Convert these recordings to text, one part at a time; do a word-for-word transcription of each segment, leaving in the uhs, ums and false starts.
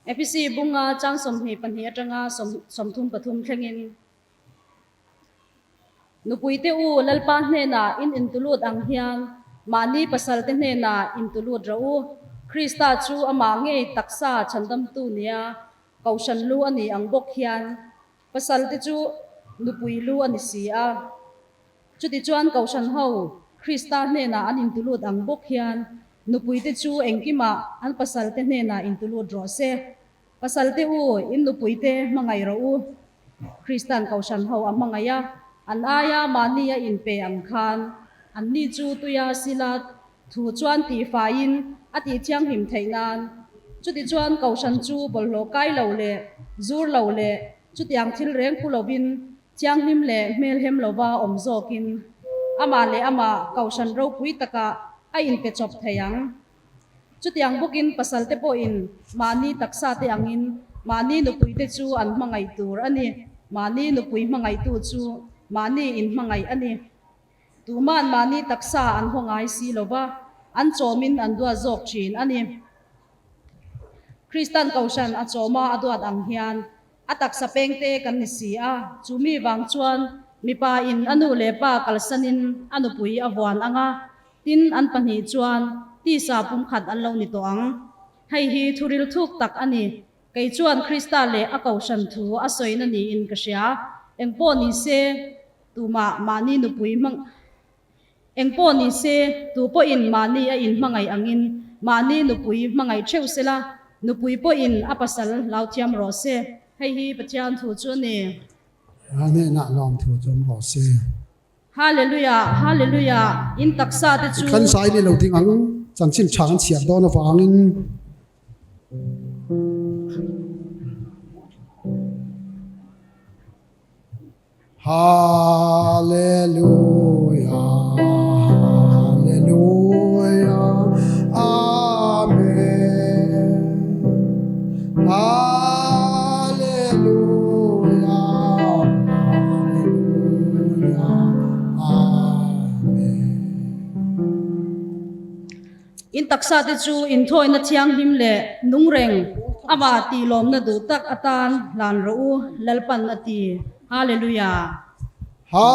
Efesi bung nga chang sawmhni pahni atanga sawm, sawmthum pathum thlengin, nupuite u, Lalpa hnena in intulut ang hian mani pasalte hnena intulut rawh u. Krista chu ama ngei taksa chhandamtu nia kohhran lu a ni ang bawk hian, pasalte chu nupui lu a ni si a. Chutichuan kohhran ho Krista hnena an intulut ang bawk hian, nupuite chu engkimah an pasalte hnena intulut rawh se. Pasalte u, in nupuite hmangaih rawh u. Kristan kohhran ho a hmangaih a, an aia mani a inpe ang khan, anni chu tuia sila thu chuan tifaiin a ti thianghlim theih nan, chutichuan kohhran chu bawlhhlawh kai lo leh, zur lo leh, chutiang thil reng pu lovin, thianghlim leh hmelhem lova awm zawkin, amah leh amah kohhran ropui taka a inpe chawp thei ang. Chutiang bawkin pasalte pawhin mani taksate angin mani nupuite chu an hmangaih tur a ni. Mani nupui hmangaihtu chu mani inhmangaih a ni. Tuman mani taksa an haw ngai si lova, an chawmin an duat zawk ṭhin a ni. Kristan kohhran a chawma a duat ang hian a taksa pengte kan ni si a, chu mi vang chuan mipain a nu leh pa kalsanin a nupui a vuan ang a, tin an pahnih chuan tisa pumkhat an lo ni tawh ang. Hei hi thuril thuk tak a ni. Kei chuan Krista leh a kohhran thu a sawina niin ka hria. Engpawh ni se, tumah mani nupui hmang, engpawh ni se, tu pawhin mani a inhmangaih angin mani nupui hmangaih theuh sela, nupui pawhin a pasal lau thiam rawh se. Hei hi Pathian thu chu a ni. A hnena lawm thu chu awm rawh se. Hallelujah, hallelujah. In taksa te chu. Kan sai ni lo ding ang, chanchin ṭha kan chhiar dawn avangin. Hallelujah, hallelujah, amen. Hallelujah, hallelujah, amen. In taksa te chu inthawina thianghlim leh nungreng, ama tihlawmna duh tak atan hlan rawh u, Lalpan a ti. Hallelujah. Hallelujah,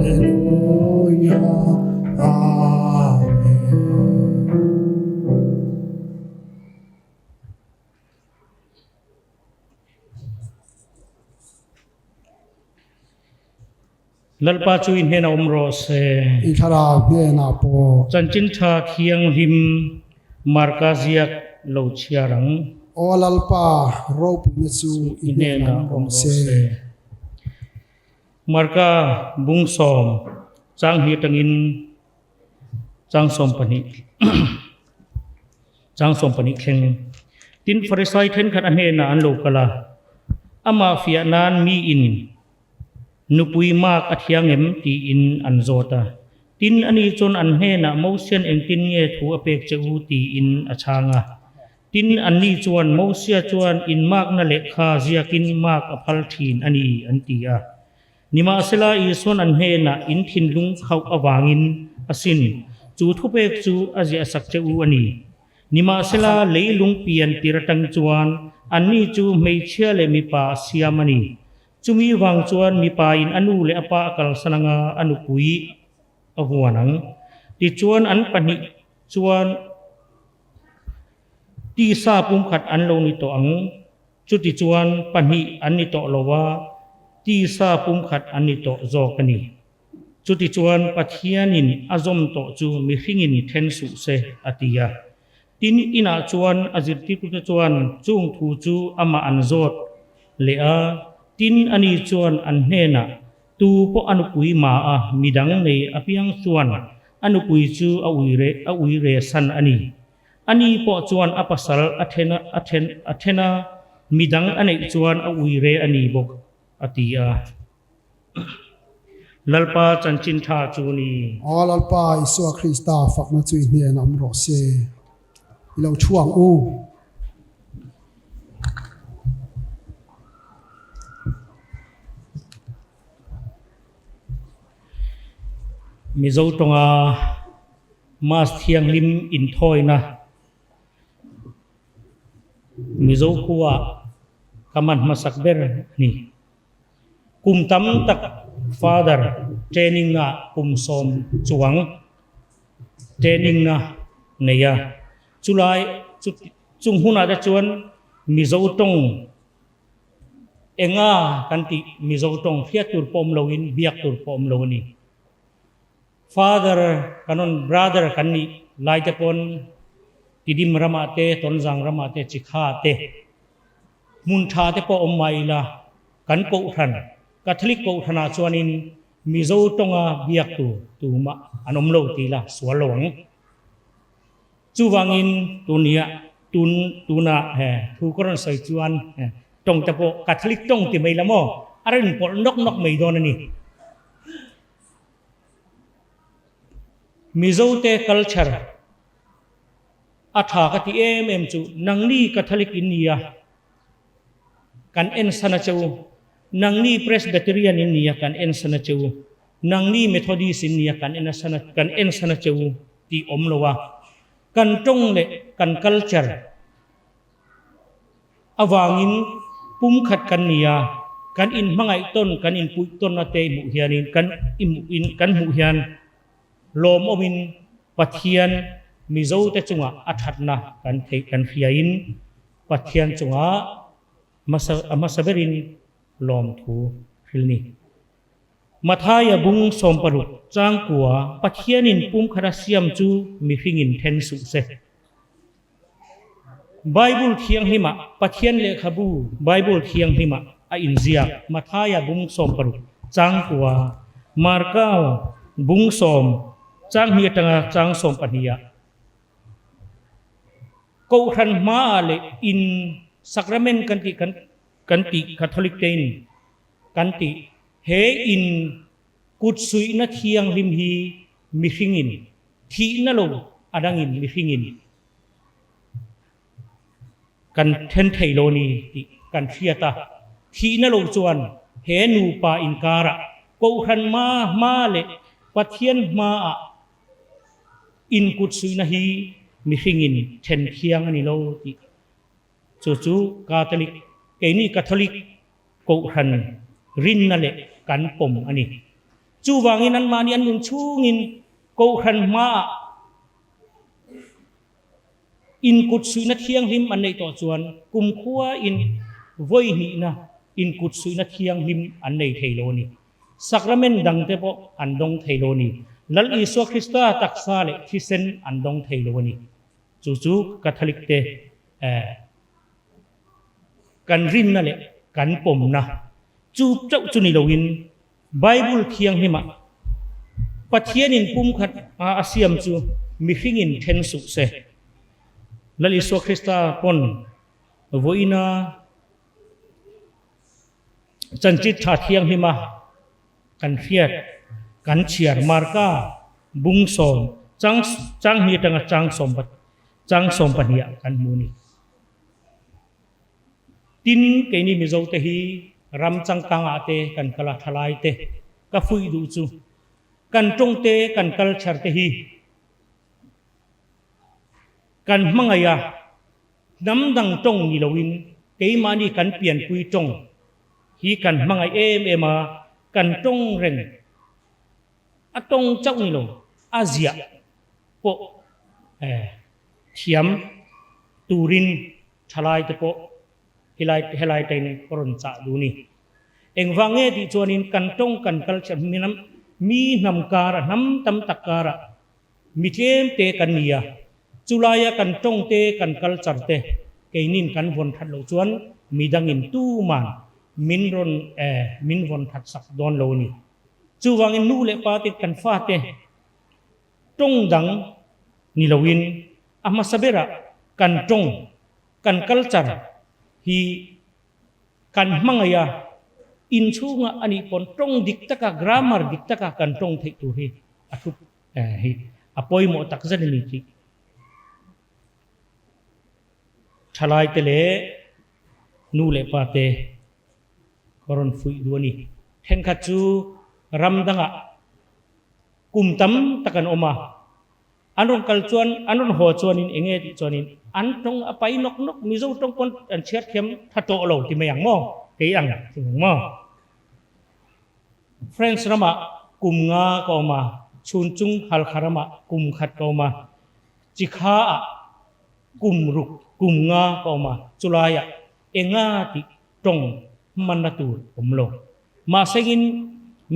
hallelujah, amen. Lalpa chu in hnena awm rawh se. I thlarau hnena pawh. Chanchin ṭha thianghlim Marka ziak lo chhiar ang. Aw Lalpa, ropuina chu i hnena awm rawh se. Marka bung sawm, chang hni aṭangin chang sawm pahnih, chang sawm pahnih thleng. Tin Pharisai ṭhenkhat a hnena an lo kal a, ama fiah nan miin, "Nupui mak a thiang em?" tiin an zawt a. Tin ani chuan an hnena, "Mosian engtin nge thu a pek che u?" tiin a chhang a. Tin anni chuan, "Mosia chuan inmakna lehkha ziakin mak a phal ṭhin a ni," an ti a. Nimahsela Isuan an hnena, "In thinlung khauh avangin a sin, chu thupek chu a ziahsak che u a ni." Nimahsela leilung pian tir aṭang chuan anni chu hmeichhia leh mipa a siam a ni. Chumi vang chuan mipain a nu leh a pa a kalsan anga a nupui a vuan ang. Tichuan an pahnih chuan tisa pumkhat an lo ni tawh ang. Chutichuan pahnih an ni tawh lo a, tisa pumkhat an ni tawh zawk a ni. Chutichuan Pathianin a zawm tawh chu mihringin then suh se, a ti a. Tin inah chuan a zirtirtute chuan chung thu chu amah an zawt leh a. Tin ani chuan an hnena, "Tu pawh a nupui ma a, midang nei apiang chuan a nupui chu a uire, a uire san a ni. Ani pawh chuan a pasal a thena, a then, a thena, midang a neih chuan a uire a ni bawk," a ti a. Lalpa chanchin ṭha chu ni. Aw Lalpa Isua Krista, fakna chu i hnena awm rawh se. Lo ṭhuong u. Mizo ṭawnga Mass thianghlim inthawina Mizo khuoa ka man hmasak ber a nih. Kum tam tak Father training-a kum sawm chuong training-a nei a. Chu lai, chu, chu hmuna te chuan Mizo ṭawng enga kan tih, Mizo ṭawng hriat tur pawm loin, biak tur pawm lo a ni. Father kan rawn, brother kan nih lai te pawn Tidim ramah te, Tonzang ramah te, Chikha te, hmun ṭha te pawh awm mah ila, kan kohhran, Catholic kohhranah chuanin Mizo ṭawnga biak tur tumah an awm lo ti la sual lo ang. Chuvangin tunia, tun, tuna, he, thu ka rawn sawi chuan, he, ṭawng te pawh Catholic ṭawng ti mai la maw, a rinpawlh nawk nawk mai dawn a ni. Mizo te culture a ṭha ka ti em em chu, nangni Catholic in nia, kan en san a che u, nangni Presbyterian in nia, kan en san a che u, nangni Methodist in nia, kan en san a, kan en san a che u ti awm lo a. Kan ṭawng leh kan culture avangin pumkhat kan nia, kan inhmangaih tawn, kan inpuih tawnna te hmuh hianin, kan inhmuh in, kan hmuh hian lawmawmin Pathian Mizo te chunga a ṭhatna kan theih, kan hriain Pathian chunga hmasa, a hmasa berin lawmthu hril ni. Mathaia bung sawm paruk chang kua, Pathianin pumkhat a siam chu mihringin then suh se. Bible thianghlima, Pathian lehkhabu Bible thianghlima a inziak, Mathaia bung sawm paruk chang kua, Marka bung sawm chang hnih aṭanga chang sawm pahnih a. Kohhran hmaa leh in sacrament kan tih, kan, kan tih Catholic tein kan tih, he in kutsuihna thianghlim hi mihringin, thihna lo adangin mihringin kan then thei lo ni tih kan hriat a. Thihna lo chuan he nupa inkara, kohhran hma, hma leh Pathian hmaa inkutsuihna hi mihringin then thiang a ni lo tih. Chu chu Catholic, keini Catholic kohhran rinna leh kan pawm a ni. Chuvangin anmahni an nun chhungin kohhran hmaa inkutsuihna thianghlim an neih tawh chuan kumkhuain vawi hnihna inkutsuihna thianghlim an nei thei lo a ni. Sacrament dangte pawh an dawng thei lo a ni. Lal Isua Krista taksa leh thisen an dawng thei lo a ni. Chu chu Catholic te, eh, kan rinna leh kan pawmna chu chauh chu ni loin, Bible thianghlima Pathianin pumkhat a, a siam chu mihringin then suh se. Lal Isua Krista pawn vawiina Chanchin Ṭha thianghlima kan hriat, kan chhiar Marka bung sawm, chang, chang hnih aṭanga chang sawm pa, chang sawm pahnih ah kan hmu ni. Tin, keini Mizo te hi ram changkangah te kan kal a, ṭhalai te ka fuih duh chu, kan ṭawng te, kan culture te hi kan hmangaih a, hnam dang ṭawng ni loin keimahni kan pianpui ṭawng hi kan hmangaih em em a, kan ṭawng reng a ṭawng chauh ni lo, a ziah pawh, eh, thiam turin ṭhalai te pawh helai, helai tein ka rawn chah duh ni. Engvang nge tih chuanin kan ṭawng, kan culture, mi hnam, mi hnam kara, hnam tam tak kara mi tlem te kan ni a. Chu laia kan ṭawng te, kan culture te keinin kan vawn ṭhat loh chuan midangin tuman min rawn, eh, min vawn ṭhat sak dawn lo a ni. Chuvangin nu leh pa te, kan fate ṭawng dang ni loin, a hmasa bera kan ṭawng, kan culture hi kan hmangaih a, inchhunga a nih pawn ṭawng dik taka, grammar dik taka kan ṭawng theih tur hi a thup, eh, hi a pawimawh tak zet a ni tih. Thalai te le nu le pa te ka rawn fuih duh a nih. Thenkhat chu ram danga kum tam tak an awm a, an rawn kal chuan, an rawn haw chuanin eng nge tih chuanin an ṭawng a pai nawk nawk, Mizo ṭawng pawn an chhiar thiam ṭha tawh lo ti mai ang maw, kei ang ti ang maw. France ramah kum nga ka awm a, chhun chung Halkha ramah kum khat ka awm a, Chikha ah kum ruk, kum nga ka awm a, chulaiah enga tih ṭawng hmanna tur awm lo. Mahse,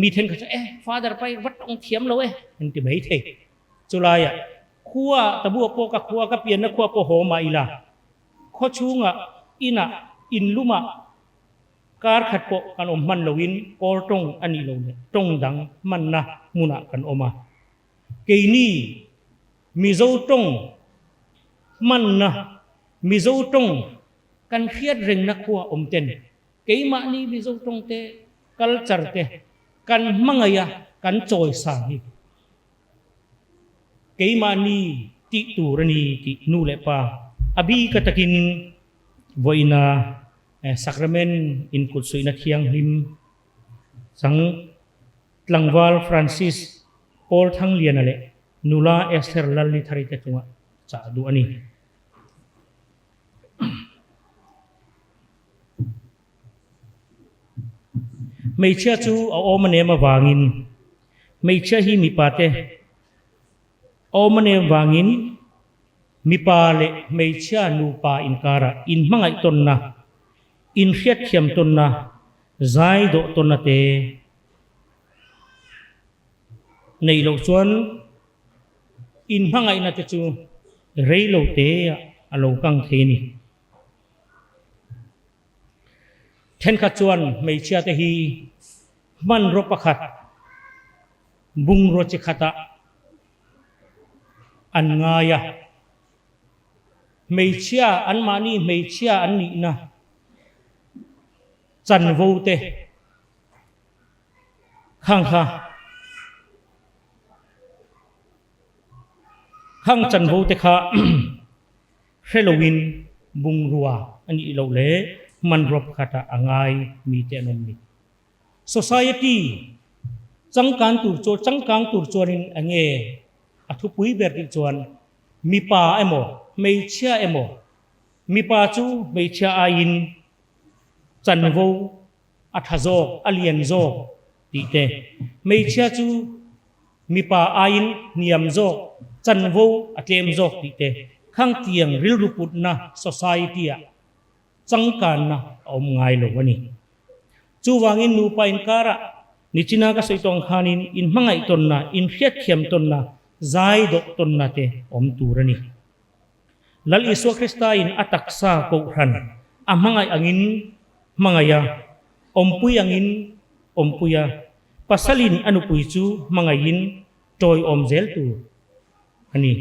mi thenkhat chu, "Eh, Father pai, va ṭawng thiam lo e," an ti mai thei. Chulaiah khua, Tabu pawh ka khua, ka pianna khua pawh haw mah ila, khaw chhungah, inah, in lumah, kar khat pawh kan awm hman loin, Kawl ṭawng a nih loh le ṭawng dang hmanna hmunah kan awm a. Keini Mizo ṭawng hmanna, Mizo ṭawng kan hriat rengna khua awm ten, keimahni Mizo ṭawng te, culture te kan hmangaih a, kan chawisang hi keimahni tih tur a ni tih nu le pa a bik a takin vawiina, eh, sacrament inkutsuina thianghlim chang tlangval Francis Paul Thangliana leh nula Esther Lalnithari te chunga chah duh a ni. Hmeichhia chu a awm a nem avangin, hmeichhia hi mipa te a awm a nem avangin, mipa leh hmeichhia nupa inkara inhmangaihtawnna, inhriatthiamtawnna, zaidawhtawnna te nei lo chuan inhmangaihna te chu rei lo te a lo kang thei a ni. Thenkhat chuan hmeichhia te hi hmanraw pakhat, bungraw chi khata an ngai a. Hmeichhia, anmahni hmeichhia an nihna chanvo te khang kha, khang chanvo te kha hre loin bungrua a nih loh le hmanraw khata a ngai mi te an awm ni. Society changkang tur chu, changkang tur chuanin enge a thupui ber tih chuan, mipa emaw, hmeichhia emaw, mipa chu hmeichhia aiin chanvo a ṭha zawk, a lian zawk tih te, hmeichhia chu mipa aiin hniam zawk, chanvo a tlem zawk tih te, khang tiang rilru putna society-ah changkanna a awm ngai lo a ni. Chuvangin nupa inkara nichina ka sawi tawng khanin inhmangaihtawnna, inhriatthiamtawnna, zaidawhtawnna te awm tur a ni. Lal Isua Krista'n a taksa kohhran a hmangaih angin hmangaih a, awmpui angin awmpui a, pasalin a nupui chu hmangaihin tawiawm zel tur a ni.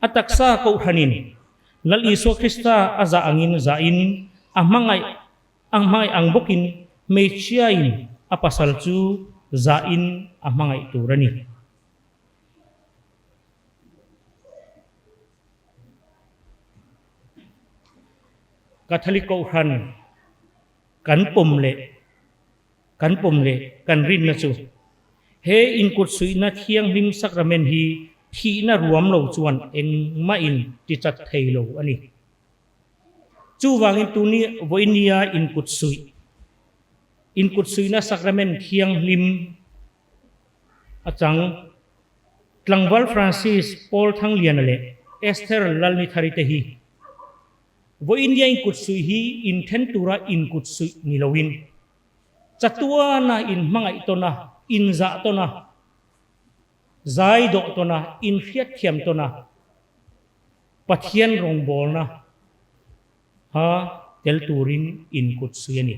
A taksa kohhranin Lal Isua Krista a zah angin zahin a hmangaih, a hmangaih ang bawkin hmeichhiain a pasal chu zahin a hmangaih tur a ni. Catholic kohhran kan pawm leh, kan pawm leh kan rinna chu he inkutsuina thianghlim sacrament hi thihna ruam lo chuan engmahin tichat thei lo a ni. Chuvangin tuni vawinia inkutsuih, inkutsuina sacrament thianghlim a chang tlangval Francis Paul Thangliana leh Esther Lalnithari te hi vawinia inkutsuih hi inthen tura inkutsuih ni loin, chatuana inhmangaihtawnna, inzahtawna, zaidawhtawna, inhriatthiamtawnna, Pathian rawngbawlna ha tel turin inkutsuih a ni.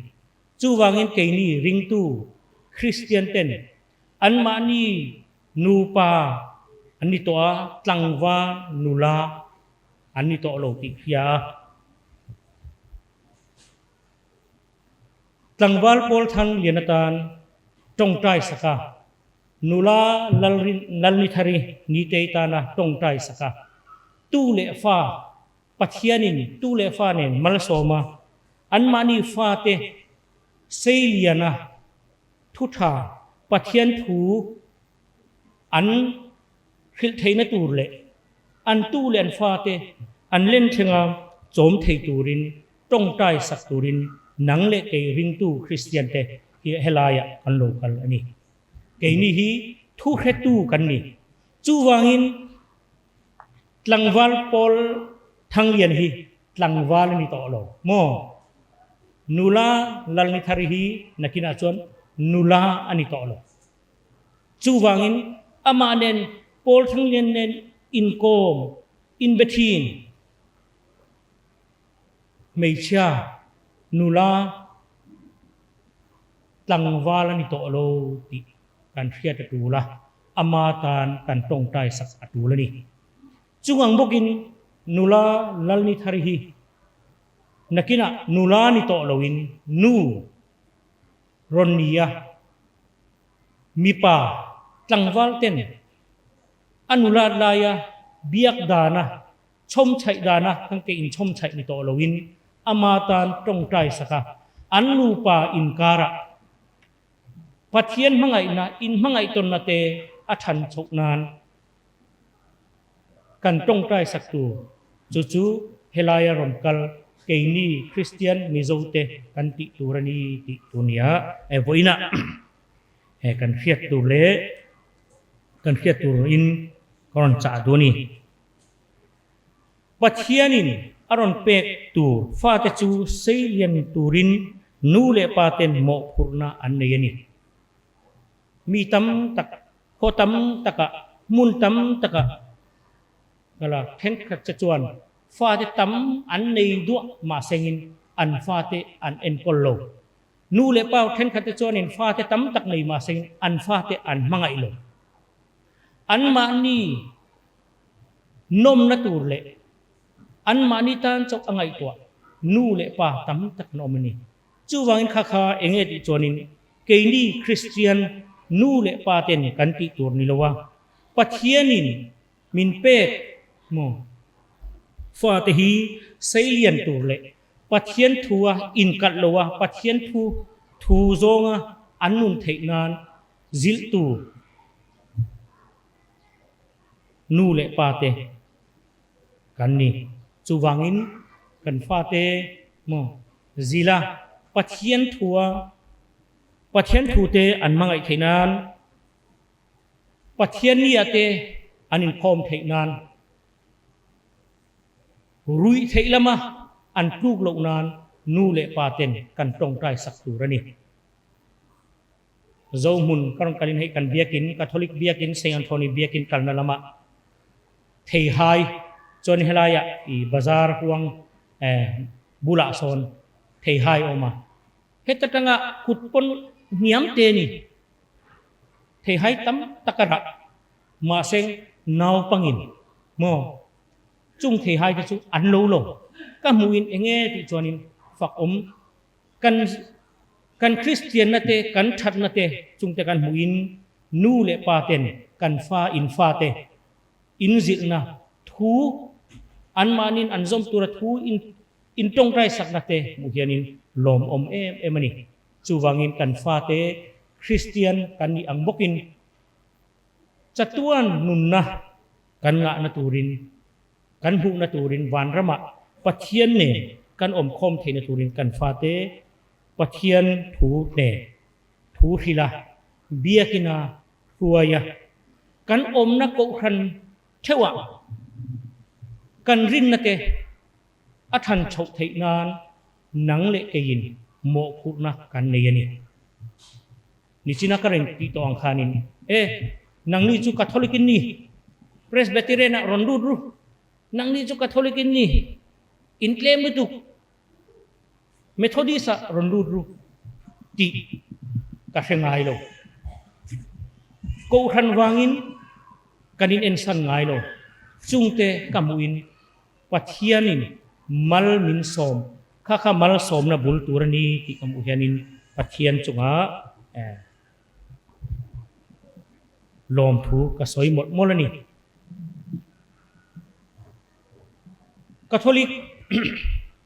Chuvangin keini ringtu Kristian ten anmahni nupa an ni tawh a, tlangval nula an ni tawh lo tih hria. Tlangval Paul Thangliana tan ṭawngṭai saka, nula Lalrin-, Lalnithari Nitei tana ṭawngṭai saka, tu leh fa Pathianin tu le fa nen malsawm a, anmahni fate seilian a, thu ṭha, Pathian thu an hrilh theina tur le an tu le an fate an lien thlenga chawm thei turin, ṭawngṭai sak turin, nang le kei ringtu Kristian te hi helaia kan lo kal a nih. Keini hi thu hretu kan nih. Chuvangin tlangval Paul Thanglian hi tlangval a ni tawh lo. Maw? Nula Lalnithari hi nakinah chuan nula a ni tawh lo. Chuvangin amah nen Paul Thanglian nen inkawm, inbe ṭhin, hmeichhia, nula, tlangval a ni tawh lo tih kan hriat a tul a, ama tan kan ṭawngṭai sak a tul a ni. Chuang ang bawkin nula Lalnithari hi nakinah nula ni tawh loin nu rawn ni a, mipa tlangval ten a nula laia biak dana, chhawmchhaih dana kan ke inchhawmchhaih ni tawh loin ama tan ṭawngṭai sak a, an nupa inkara Pathian hmangaihna, inhmangaihtawnna te a ṭhan chhoh nan kan ṭawngṭai sak tur chu chu helaia rawn kal keini Kristian Mizo te kan tih tur a ni tih tunia, e, vawiina, e, kan hriat tur le kan hriat turin ka rawn chah duh a ni. Pathianin a rawn pek tur fate chu seilian turin nu le paten mawhphurhna an nei a ni. Mi tam tak, khaw tam taka, hmun tam taka kala ṭhenkhat che chuan fate tam an nei duah mah sengin an fate an enkawl lo. Nu le pa ṭhenkhat te chuanin fate tam tak nei mah sengin an fate an hmangaih lo. Anmahni nawmna tur leh anmahni tan chauh a ngaihtuah nu leh pa tam tak an awm a ni. Chuvangin kha kha eng nge tih chuanin keini Kristian nu leh pa ten kan tih tur ni lo a, Pathianin min pek maw, fate hi seilian tur leh Pathian thua inkalh lo a, Pathian thu, thu zawnga an nun theih nan zilh tur nu leh pate kan ni. Chuvangin kan fate maw, zila Pathian thua, Pathian thute an hmangaih theih nan, Pathian nia te an inkhawm theih nan, ruih theih lama an tluk loh nan nu leh pa ten kan ṭawngṭai sak tur a ni. Zohmun ka rawn kalin hei kan biakin, Catholic biakin, Saint Anthony biakin kalna lama theihai, chuan helaia i bazar huang, eh, bulah sawn theihai a awm a. Heta tanga kut pawn hniam te ni. Theihai tam tak a rah. Mahse naupangin maw, chung theihai te chu an lo lo. Ka hmuhin eng nge tih chuanin fak awm. Kan, kan Kristianna te, kan ṭhatna te chungte kan hmuhin nu leh pa ten kan fa, in fate inzilhna thu, anmahnin an zawm tura thu in, inṭawngṭai sakna te hmuh hianin lawmawm em em a ni. Chuvangin kan fate Kristian kan nih ang bawkin chatuan nunna kan ngahna turin, kan hmuhna turin vanrama Pathian nen kan awmkhawm theihna turin kan fate Pathian thu nen thu hrila, biakina hruaia, kan awmna kohhran theuha kan rinna te a ṭhan chhoh theih nan nang leh keiin mawhphurhna kan nei a ni. Nichina ka rawn tih tawh ang khanin, e, nangni chu Catholic in ni, Presbyterian-ah rawn lut ru, nangni chu Catholic in ni, in tlem lutuk, Methodist-ah rawn lut ru tih ka hre ngai lo. Kohhran vangin kan inensan ngai lo. Chungte ka hmuhin Pathianin mal min sawm, kha kha mal sawmna bul tur a ni tih ka hmuh hianin Pathian chunga, eh, lawmthu ka sawi mawlh mawlh a ni. Catholic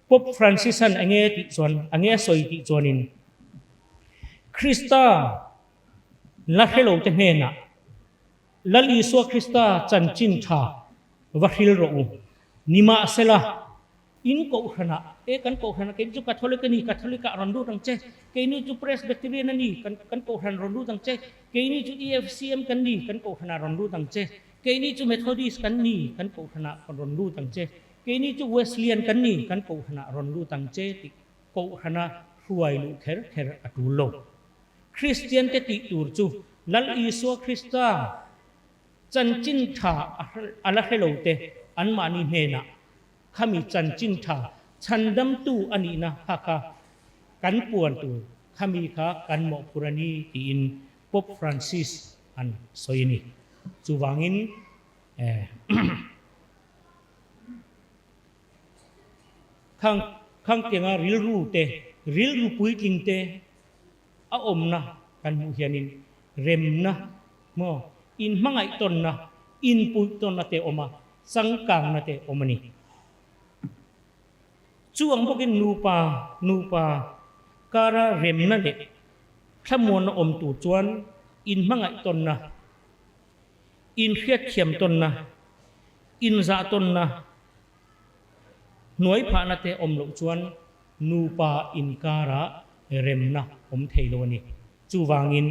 Pope Francis-an a nge tih chuan, a nge sawi tih chuanin, Krista la hre lo te hnena Lal Isua Krista chanchin ṭha va hril rawh u. Nimahsela, in kohhrana, e, kan kohhrana, keini chu Catholic a ni, Catholic-ah rawn lut ang che. Keini chu Presbyterian a ni, kan, kan kohhran rawn lut ang che. Keini chu E F C M kan ni, kan kohhrana rawn lut ang che. Keini chu Methodist kan ni, kan kohhrana kan rawn lut ang che. Keini chu Wesleyan kan ni, kan kohhrana rawn lut ang che tih kohhrana hruai luh ther ther a tul lo. Kristian te tih tur chu Lal Isua Krista chanchin ṭha a, a la hre lo te anmahni hnena khami chanchin ṭha chhandamtu a nihna kha kha kan puan tur khami kha kan mawhphurh a ni tiin Pope Francis-an sawi a ni. Chuvangin, eh, khang, khang tianga rilru te, rilru puitling te a awmna kan hmuh hianin remna, maw, inhmangaihtawnna, inpuihtawna te awm a, changkangna te awm a ni. Chuang bawkin nupa, nupa kara remna leh thlamuanna awm tur chuan inhmangaihtawnna, inhriatthiamtawnna, inzahtawnna, hnuaiphahna te awm loh chuan nupa inkara remna awm thei lo a ni. Chuvangin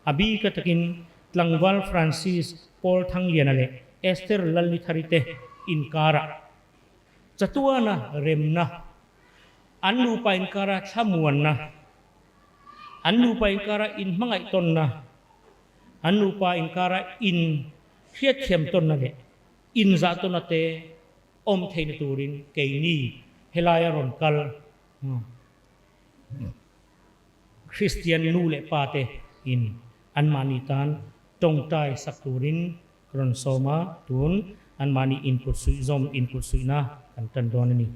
a bik a takin tlangval Francis Paul Thangliana leh Esther Lalnithari te inkara chatuana remna, an nupa inkara thlamuanna, an nupa inkara inhmangaihtawnna, an nupa inkara inhriatthiamtawnna leh inzahtawnna te awm theihna turin keini helaia rawn kal, hmm, Kristian nu leh pa te in anmahni tan ṭawngṭai sak turin ka rawn sawm a, tun anmahni input suih zawm, input suihna kan ṭan dawn a ni.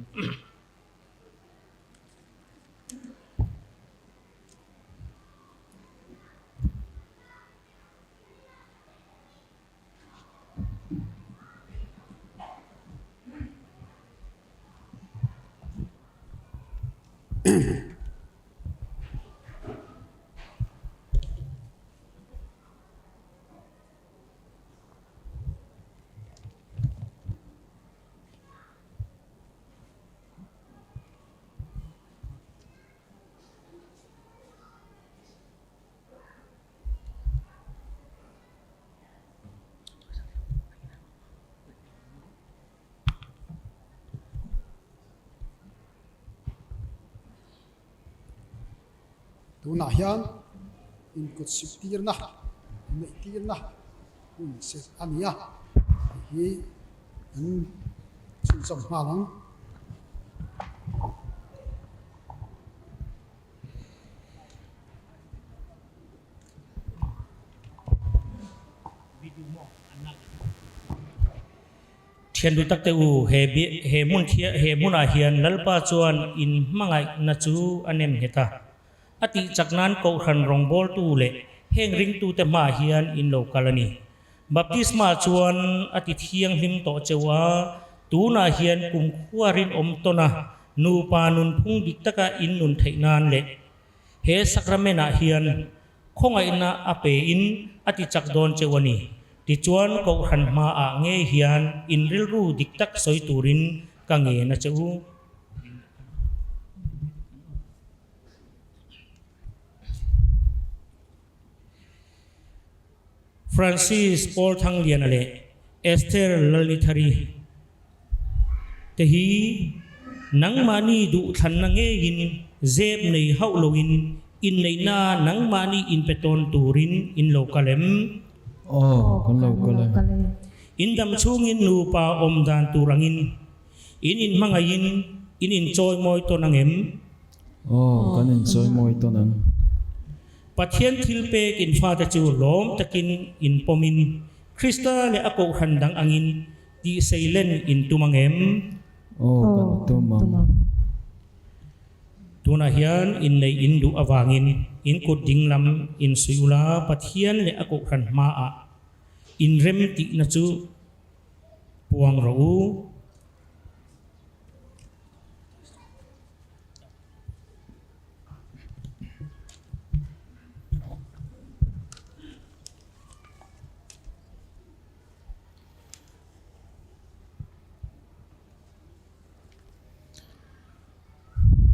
Tunah hian inkutsuih tirna, inneih tirna hun set a ni a, hi kan chhunzawm nghal ang. Ṭhian duh tak te u, he bi-, he hmun thia-, he hmunah hian Lalpa chuan inhmangaihna chu a nem nghet a. A tih chak nan kohhran rawngbawltu leh heng ringtute hmaah hian in lo kal a ni. Baptisma chuan a ti thianghlim tawh che u a, tunah hian kumkhua rinawm tawna nupa nunphung dik taka in nun theih nan leh he sacrament-ah hian khawngaihna a pein a ti chak dawn che u a ni. Tichuan, kohhran hmaah ngei hian inrilru dik tak sawi turin ka ngen a che u. Francis Paul Thangliana leh Esther Lalnithari te hi nangmahni duhthlanna ngeiin zep nei hauh loin inneihna nangmahni inpe tawn turin in lo kal em? Aw, kan lo kal e. In dam chhungin nupa awm dan tur angin in inhmangaihin in inchawimawi tawn ang em? Aw, kan inchawimawi tawn ang. Pathian thilpek infate chu lawm takin inpawmin Krista leh a kohhran dang angin tihsei len in tum ang em? Aw, kan tum ang. Tunah hian innei induh avangin in kut ding lam insuih ula, Pathian leh a kohhran hmaah inrem tihna chu puang rawh u.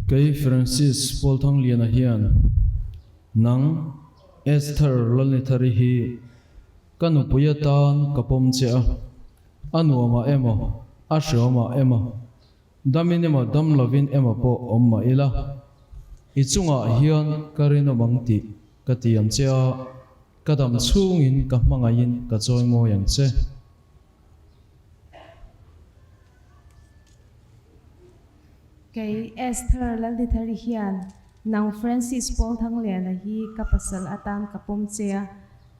Kei Francis Paul Thangliana hian nang Esther Lalnithari hi ka nupui atan ka pawm che a. A nuamah emaw, a hreawmah emaw, damin emaw dam lovin emaw pawh awm mah ila, i chungah hian ka rinawm ang tih ka tiam che a, ka dam chhungin ka hmangaihin ka chawimawi ang che. Kei Esther Lalnithari hian nang Francis Paul Thangliana hi ka pasal atan ka pawm che a,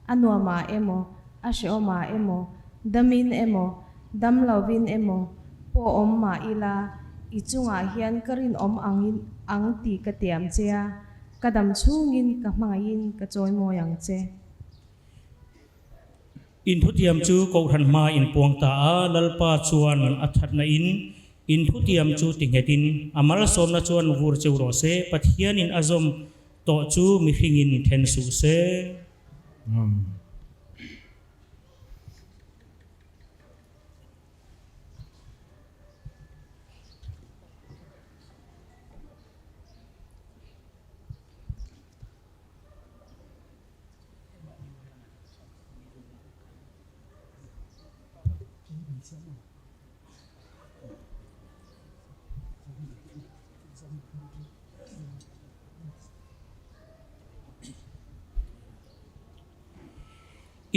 a nuamah emaw, a hreawmah emaw, damin emaw, dam lovin emaw pawh awm mah ila, i chungah hian ka rinawm angin, ang tih ka tiam che a, ka dam chhungin ka hmangaihin ka chawimawi ang che. In thutiam chu kohhran hma inpuang ta a, Lalpa chuan a ṭhatnain in thutiam chu tinghetin a malsawmna chuan vur cheu rawh se, Pathianin a zawm tawh chu mihringin then suh se. Amen.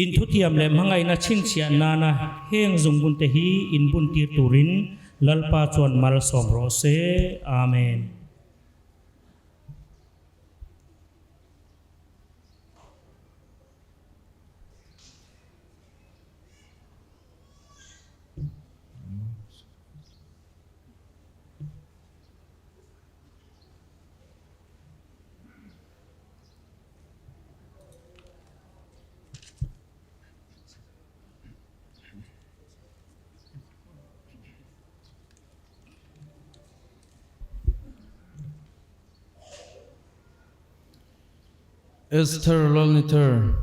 In thutiam leh hmangaihna chhinchhiah nana heng zungbun te hi in bun tir turin Lalpa chuan malsawm rawh se. Amen. Esther Lalnithar,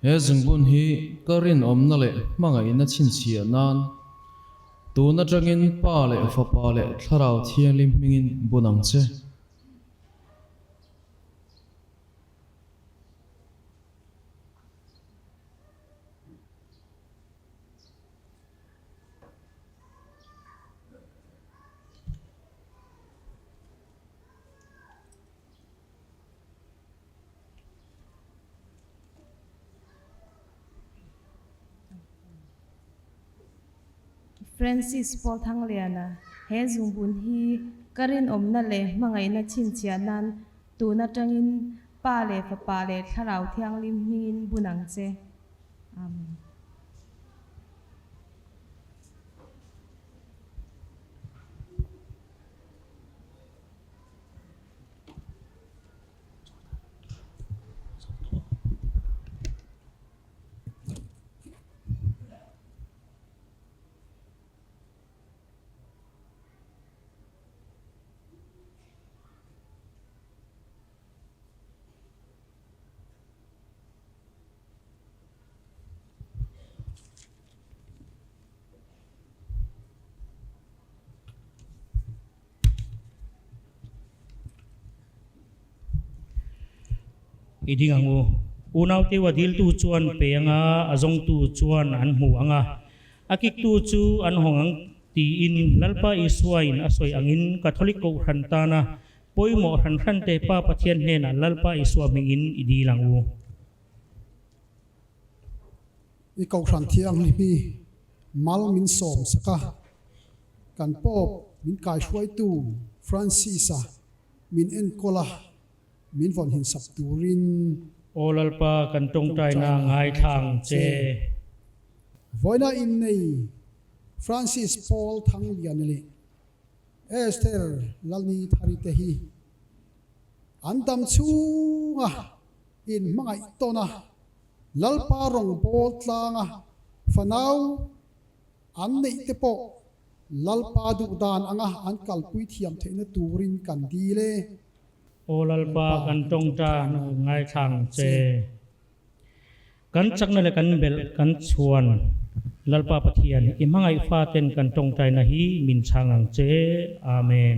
he zungbun hi ka rinawmna leh hmangaihna chhinchhiah nan, tun aṭangin Pa leh Fapa leh Thlarau Thianghlim hmingin bun ang che. Francis Paul Thangliana, he zungbun hi ka rinawmna leh hmangaihna chhinchhiah nan, tun aṭangin Pa leh Fapa leh Thlarau Thianghlim hmingin bun ang che. Amen. I ding ang u. Unaute u, a diltu chuan pe anga, a zawngtu chuan an hmu anga, a kiktu chu an hawng ang tiin Lalpa Isuain a sawi angin Catholic Kohhran tana pawimawh hran hrante Pa Pathian hnenah Lalpa Isua hmingin i dil ang u. I Kohhran Thianghlim hi mal min sawm sak a, kan Pope min kaihruaitu Francis-a min enkawl a, min vawn hinsap turin. Aw Lalpa, kan ṭawngṭaina ngaithla ang che. Vawiina innei Francis Paul Thangliana leh Esther Lalnithari te hi an dam chhunga inhmangaih tawna Lalpa rawngbawl tlanga fanau an neih te pawh Lalpa duh dan anga an kalpui thiam theihna turin kan dil e. Aw Lalpa, kan ṭawngṭaina ngaithla ang che. Kan chakna leh kan belh kan chhuan Lalpa Pathian, i hmangaih faten kan ṭawngṭaina hi min chhang ang che. Amen.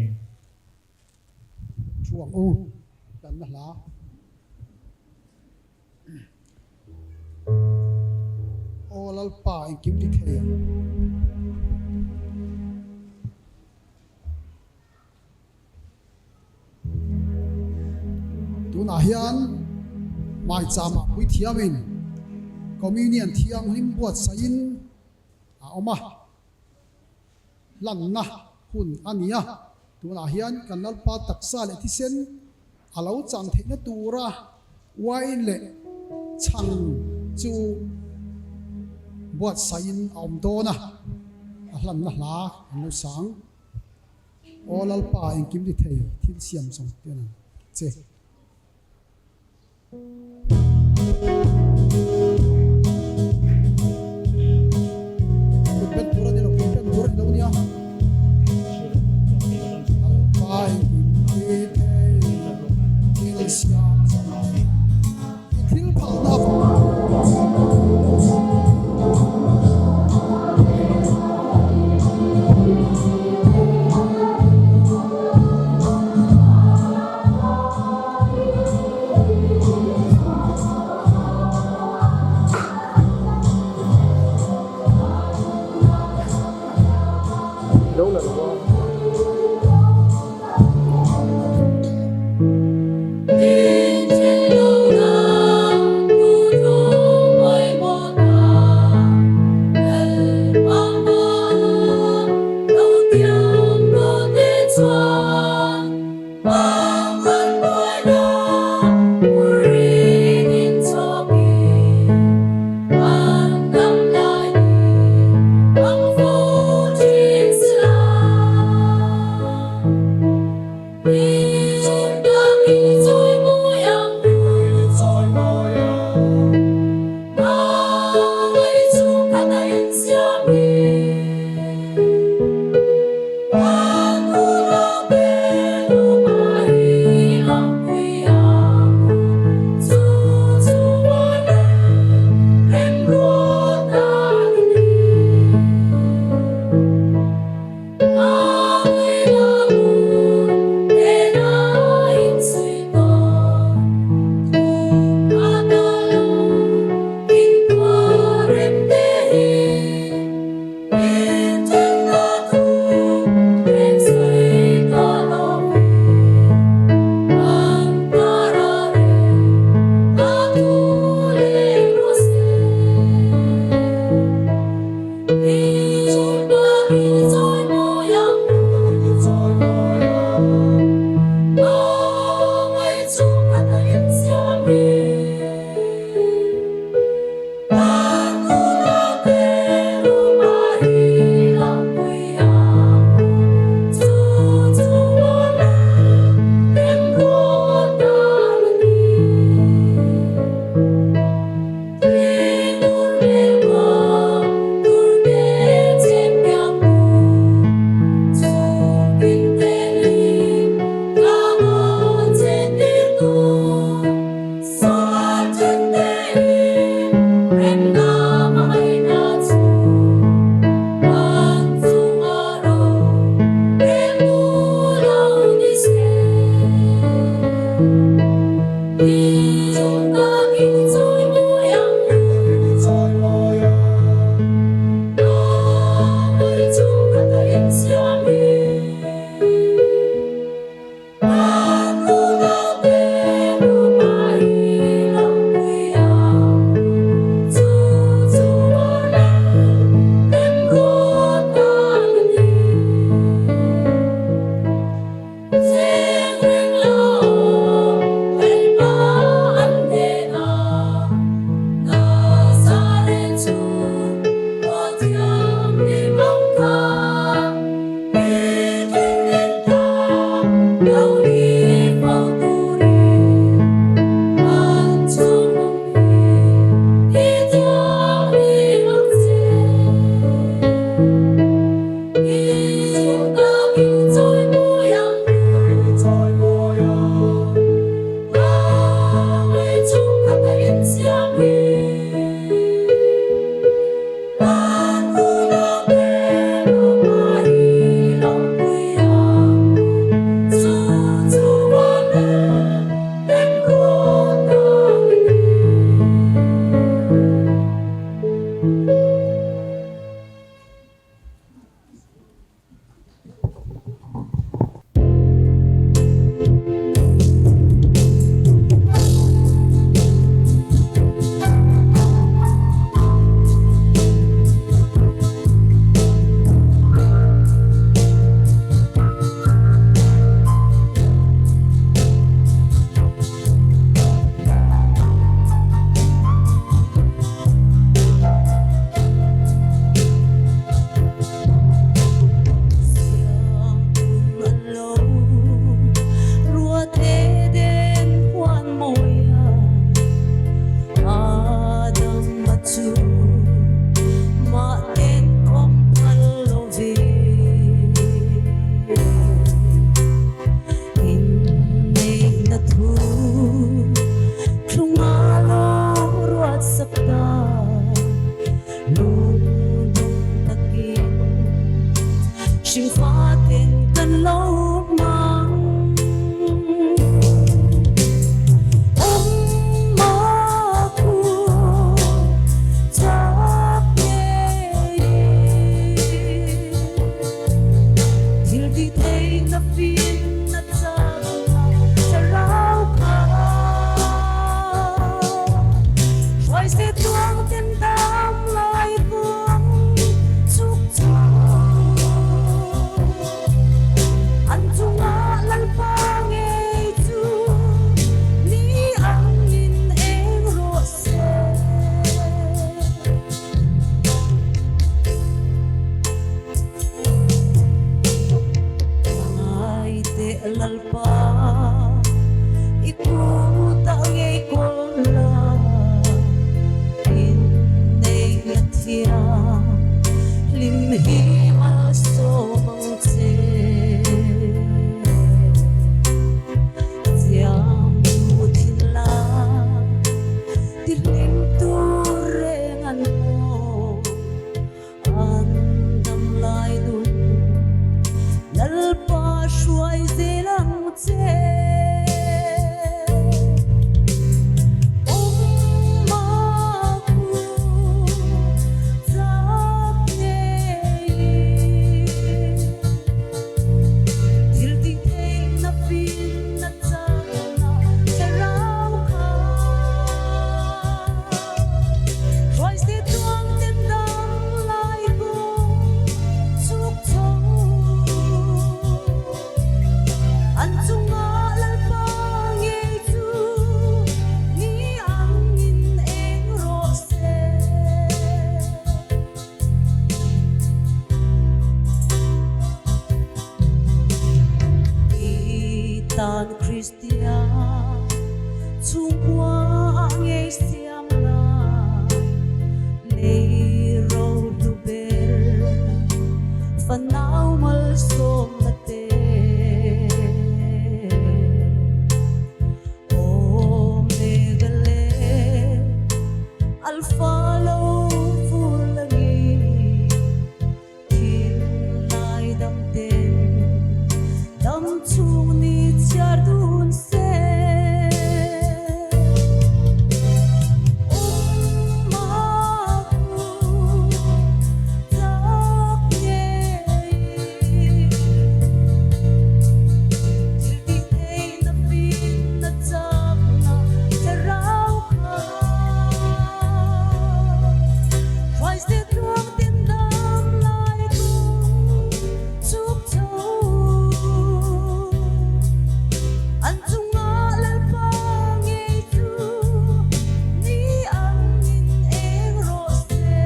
puang u. Kan na hla. Aw Lalpa, iengkim ti thei. Tunah hian maichama puithiamin communion thianghlim buatsaihin a awm a, hlanna hun a ni a. Tunah hian kan Lalpa taksa leh thisen a lo chang theihna tura wine leh chhang chu buatsaihin a awm dawn a, a hlanna hla an lo sang. Aw Lalpa, iengkim ti thei, thil siam zawng te an che. Kut pen tur a ni lo, kut pen tur a ni lo nia. Lalpa, iengkim ti thei, thil siam zawng te. Thil phalna. Lalpa, i kuta ngei ko la, innei a thiang, hlim hi malsawm ang che. Thiam tu thil la, ti hlim tu reng an maw. An dam lai nun, Lalpa hruai zel ang che. Ong ma ku zak ngei. Thil ding theina fin na chakna thlarau kha. Hruai se tuang ten dam lai ku chuk chau. An chunga Lalpa ngei chu ni angin eng rawh se. I tan Kristia chungkua ngei siam la, lei ro tu ber, fanau malsawm na te. Omega le Alpha lo vur la ni. Thil lai dam ten dam chung ni char dun se. Ong ma ku zak ngei. Thil ding theina fin na chakna thlarau kha. Hruai se tuang ten dam lai ku chuk chau. An chunga Lalpa ngei chu ni angin eng rawh se.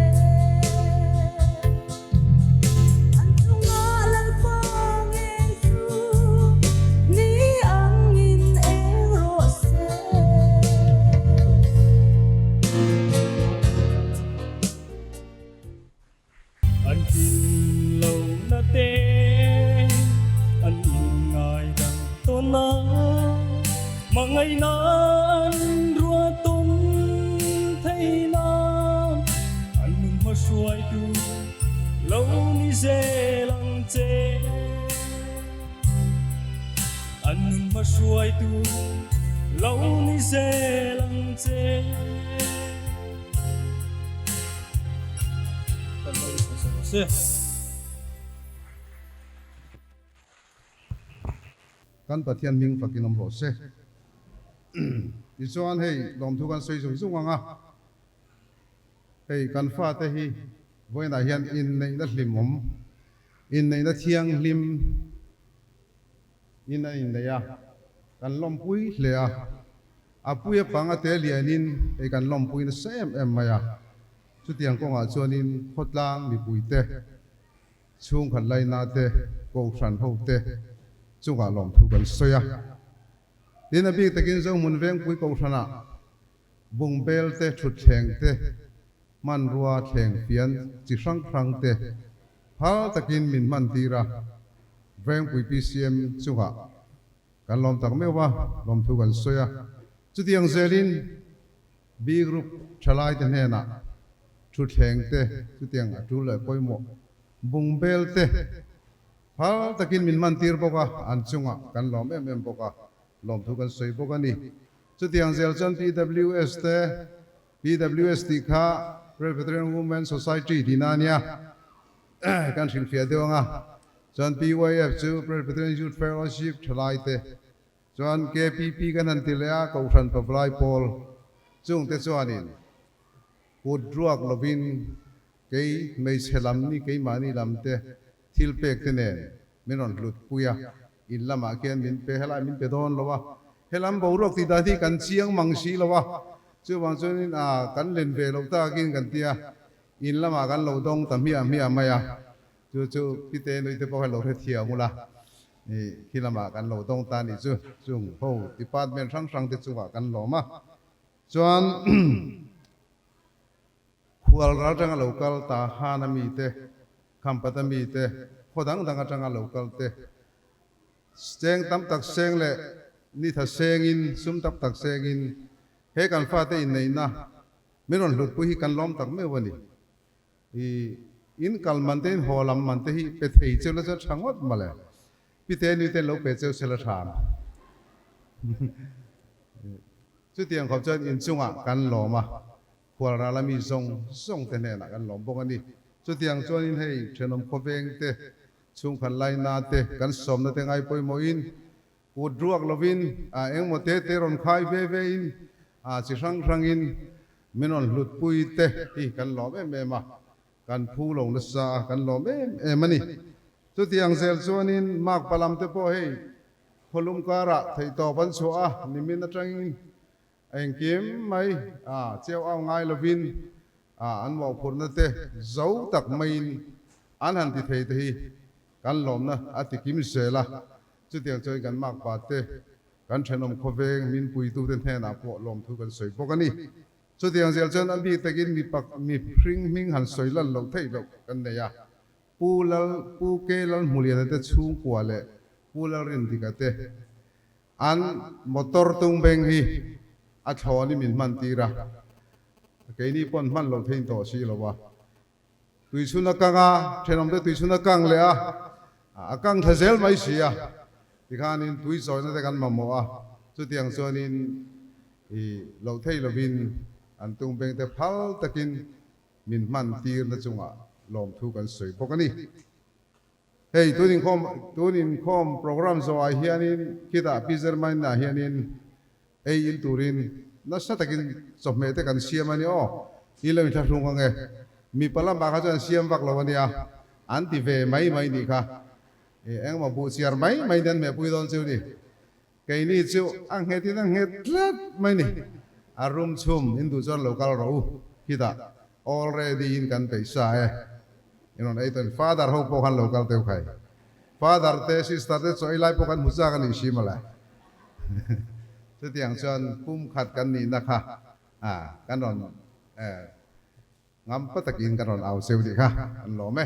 An chunga Lalpa ngei chu ni angin eng rawh se. An kin lo na te, an inngaidam tawn a, hmangaina an ruat tawn theina, an nun hmasuaitu lo ni zel ang che. An nun hmasuaitu lo ni zel ang che. Kan Pathian hming fakin um rawh se. Tichuan hei lawmthu kan sawi zung zung ang a. Hei kan fate hi vawiinah hian inneihna hlimawm, inneihna thianghlim in an innei a, kan lawmpui hle a. A pui a pang a te lianin hei kan lawmpui nasa em em mai a. Chutiang kawngah chuanin khawtlang mipuite, chhungkhat laina te, kohhran ho te chungah lawmthu kan sawi a. Tin, a bik takin Zohmun Vengpui Kohhranah bungbel te, thutthleng te, hmanrua thleng fian chi hrang hrang te phal takin min hman tir a, Vengpui P C M chungah kan lawm tak meuh a, lawmthu kan sawi a. Chutiang zelin B group ṭhalai te hnenah thutthleng te, chutiang a tul leh pawimawh bungbel te phal takin min hman tir bawk a, an chungah kan lawm em em bawk a, lawmthu kan sawi bawk a ni. Chutiang zel chuan P W S te, P W S tih kha Presbyterian Women Society tihna a nia, kan hrilhfiah deuh ang a. Chuan P Y F chu Presbyterian Youth Fellowship ṭhalai te, chuan K P P kan han ti leh a, Kohhran Pavalai Pawl, chungte chuanin kut ruak lovin kei hmeichhe lam ni, keimahni lam te thil pek te nen min rawn hlutpui a, in lamah khian min pe, helai min pe dawn lo a, he lam boruak tih dan hi kan chiang mang si lo a, chuvang chuanin, a, kan len ve lo takin kan ti a, in lamah kan lo dawng ta hmiah hmiah mai a, chu chu pi te nui te pawh kan lo hrethiam ula. Hi lama kan lo dawng ta ni chu, chung ho department hrang hrang te chunga kan lawm a. Chuan khual ral aṭanga lo kal ta, han a mi te, Khampat a mi te, khaw dang dang aṭanga lo kal te, seng tam tak seng leh ni tha sengin, sum tam tak sengin, he kan fate inneina min rawn hlutpui hi kan lawm tak meuh a ni. I, in kal man te, in haw lam man te hi pe thei cheu la chuan ṭha ngawt mawle. Pi te, nui te lo pe cheu se la ṭha. Chutiang khawp chuan in chungah kan lawm a, khual rala mi zawng zawng te hnenah kan lawm bawk a ni. Chutiang chuanin hei ṭhenawm khawveng te, chhungkhat laina te, kan sawmna te ngai pawimawhin, kut ruak lovin, a, engemaw te te rawn khai ve ve in, a, chi hrang hrangin min rawn hlutpui te hi kan lawm em em a, kan phu lo nasa a, kan lawm em em a ni. Chutiang zel chuanin Makpalam te pawh hei khawlum karah theihtawp an chhuah a, nimin aṭangin a engkim mai, a, cheu au ngai lovin, a, an mawhphurhna te zo tak maiin an han ti thei te hi kan lawmna a ti kim zel a. Chutiang chuan kan Makpa te, kan ṭhenawm khawveng min puitu te hnenah pawh lawmthu kan sawi bawk a ni. Chutiang zel chuan a bik takin mi pak, mi hring hming han sawi lan loh theih loh kan nei a. Pu Lal, Pu K Lalhmuliana te chhungkua leh Pu Lalrindika te an motor tung beng hi a thlawnin min hman tir a. Keini pawn hman lo thei tawh si lo a. Tui chhun a kang a, ṭhenawm te tui chhun a kang leh a, a kang thla zel mai si a. Tikhanin tui chawina te kan mamawh a. Chutiang chuanin i lo thei lovin an tung beng te phal takin min hman tirna chungah lawmthu kan sawi bawk a ni. Hei, tun inkhawm, tun inkhawm program zawhah hianin, khitah Pi Germany-a hianin ei in turin nasa takin chawhmeh te kan siam a ni aw. I lo inthlahrung ang e. Mipa lamah kha chuan siam vak lo a nia. An ti ve mai mai ni kha. E, engemaw buh chiar mai mai nen meh pui dawn chu ni. Keini chu a nghetin a nghet tlat mai ni. A room chhum in duh chuan lo kal rawh u. Khitah already in kan peih sa e. In rawn ei tawh, father ho pawh khan lo kal teuh khai. Father te, sister te chu ei lai pawh kan hmu chak a ni si mawle. Chutiang chuan pumkhat kan nihna kha, a, kan rawn, eh, ngam pa takin kan rawn au cheu tih kha kan lawm e.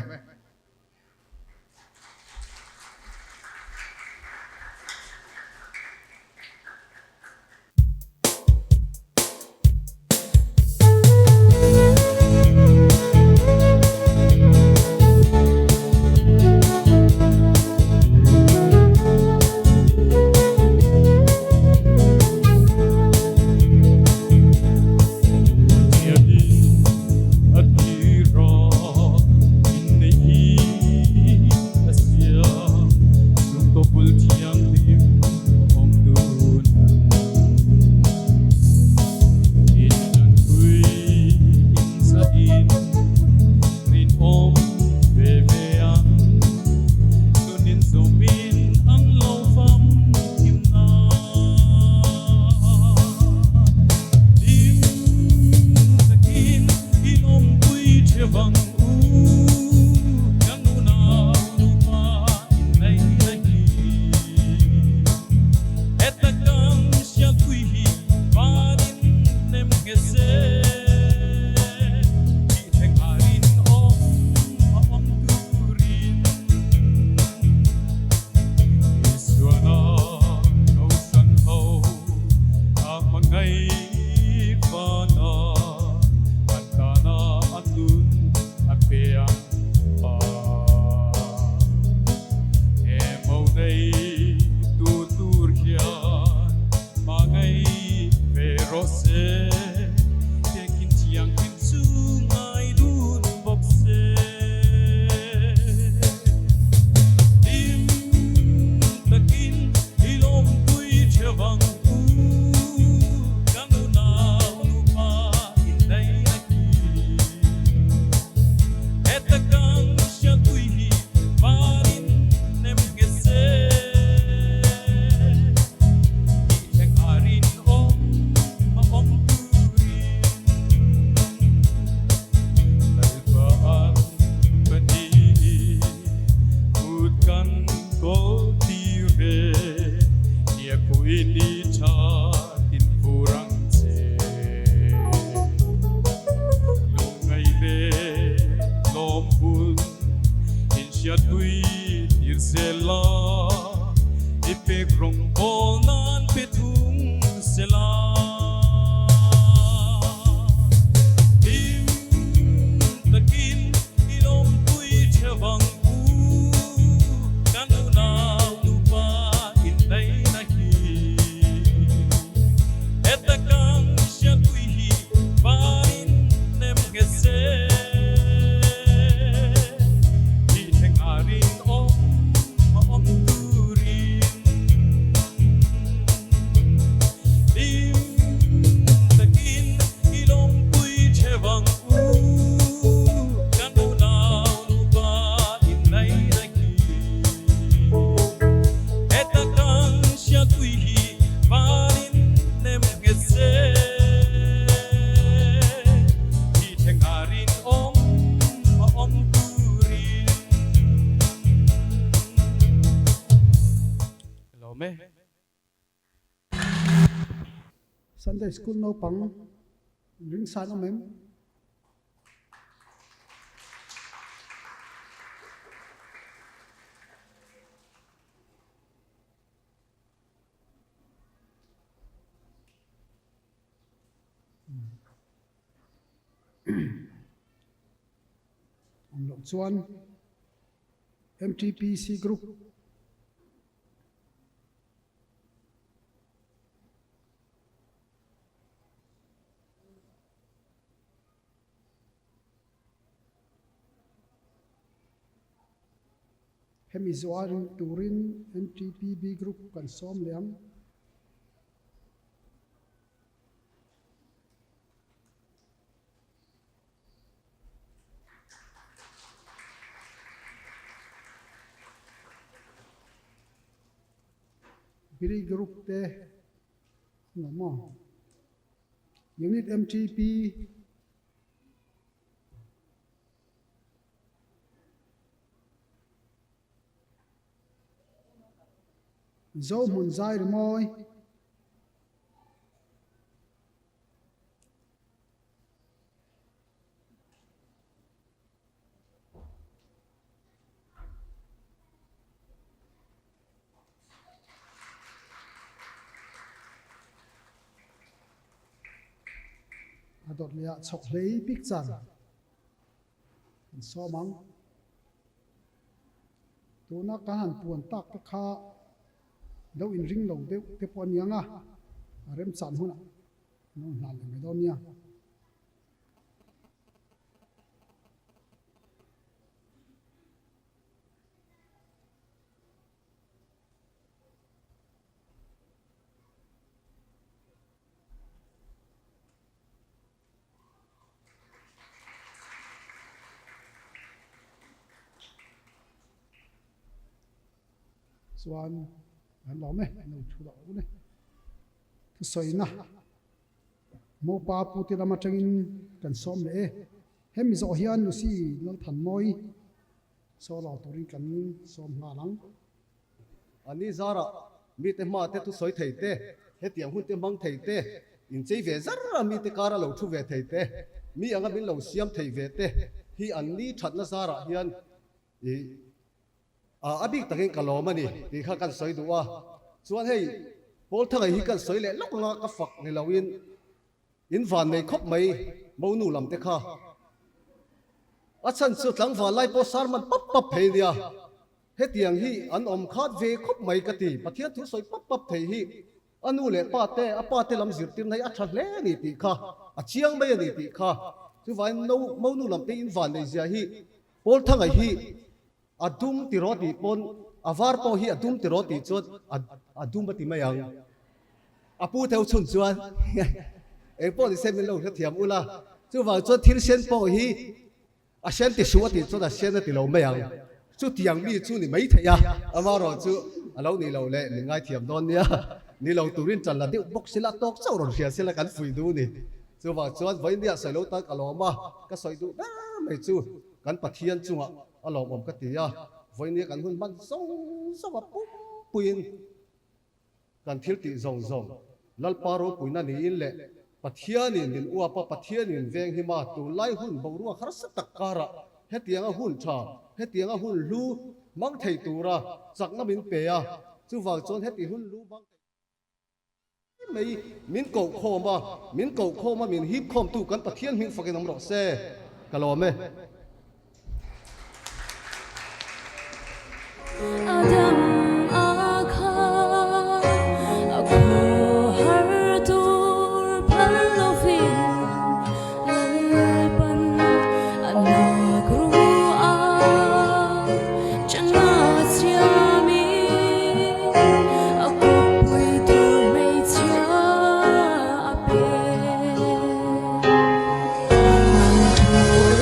Ni ṭha in fur ang che. Lungngai le lawm hun in hriat tuitir sela, i pek rongbawlna'n pe thung sela. Him takin i lawmpui ṭhe vang u, kan unau nupa inneina hi. Heta kan hriatpui hi varin nem nghet se. Hi thenga ringawm a um turin. Him takin i lawmpui ṭhe vang u, kan unau nupa inneina hi. Heta kan hriatpui hi varin nem nghet se. Hi thenga ringawm a um turin. Hello, me. Sunday School naupang ring san am em? Ang lo chuan M T P C group. Hemi zawh a ring turin M T P B group kan sawm leh ang. Biri group te, no mo. Unit M T P. Zo hmun zai rimawi. A dawt leh a chhawk hlei bik chan. Kan sawm ang. Tuna kan han puan tak te kha lo inring lo deuh te pawh a ni ang a. A remchan hunah. Nung hlan lem mai dawn nia. Chuan, an lawm e, an lo thu lo le. Thusawina. Mopa pute lam aṭangin kan sawm leh e. Hemi zawh hian Lucy Lalthanmawi saw lo turin kan sawm nghal ang. Ani zara mite hma te thusawi thei te, hetiang hun te hmang thei te, inchei ve zara mite kara lo thu ve thei te, mi anga min lo siam thei ve te, hi an ni ṭhatna zara hian i, a, a bik takin ka lawm a ni tih kha kan sawi duh a. Chuan hei, Pawl Thangai hi kan sawi leh lawk anga ka fak ni loin, in vannei khawp mai, Monu lam te kha. A chhan chu tlangval lai pawh sermon pap pap thei nia. Hetiang hi an awm khat ve khawp mai ka ti. Pathian thu sawi pap pap thei hi a nu leh pa te, a pa te lam zirtirna hi a ṭha hle a ni tih kha, a chiang mai a ni tih kha. Chuvangin no, Monu lam te in vannei zia hi, Pawl Thangai hi, a dum ti rawh tih pawn, a var pawh hi a dum ti rawh tih chuan a, a dum a ti mai ang. A pu te chhun chuan, eng pawh ni se min lo hrethiam ula. Chuvang chuan thil sen pawh hi a sen ti suh a tih chuan a sen a ti lo mai ang. Chutiang mi chu ni mai thei a, amaherawhchu a lo ni lo le, min ngaithiam dawn nia. Ni lo turin ṭan la deuh bawk sela, tawk chauh rawn hria sela kan fuih duh ni. Chuvang chuan vawinia sawi lo tan ka lawm a, ka sawi duh ber mai chu kan Pathian chungah a lawmawm ka ti a. Vawinia kan hun hman zawng zawng a pumpuiin kan thil tih zawng zawng Lalpa ropuina niin le Pathianin min uapa, Pathianin venghima, tulai hun boruak harsa tak kara hetianga hun ṭha, hetianga hun hlu hmang thei tura chakna min pe a, chuvang chuan heti hun hlu hmang thei mai min ko khawm a, min ko khawm a, min hip khawmtu kan Pathian hming fakin awm rawh se. Ka lawm e. Adam a kha a khawhar tur phal lovin, Lalpan a nak ru a, changa siamin a kawppui tur hmeichhia a pe.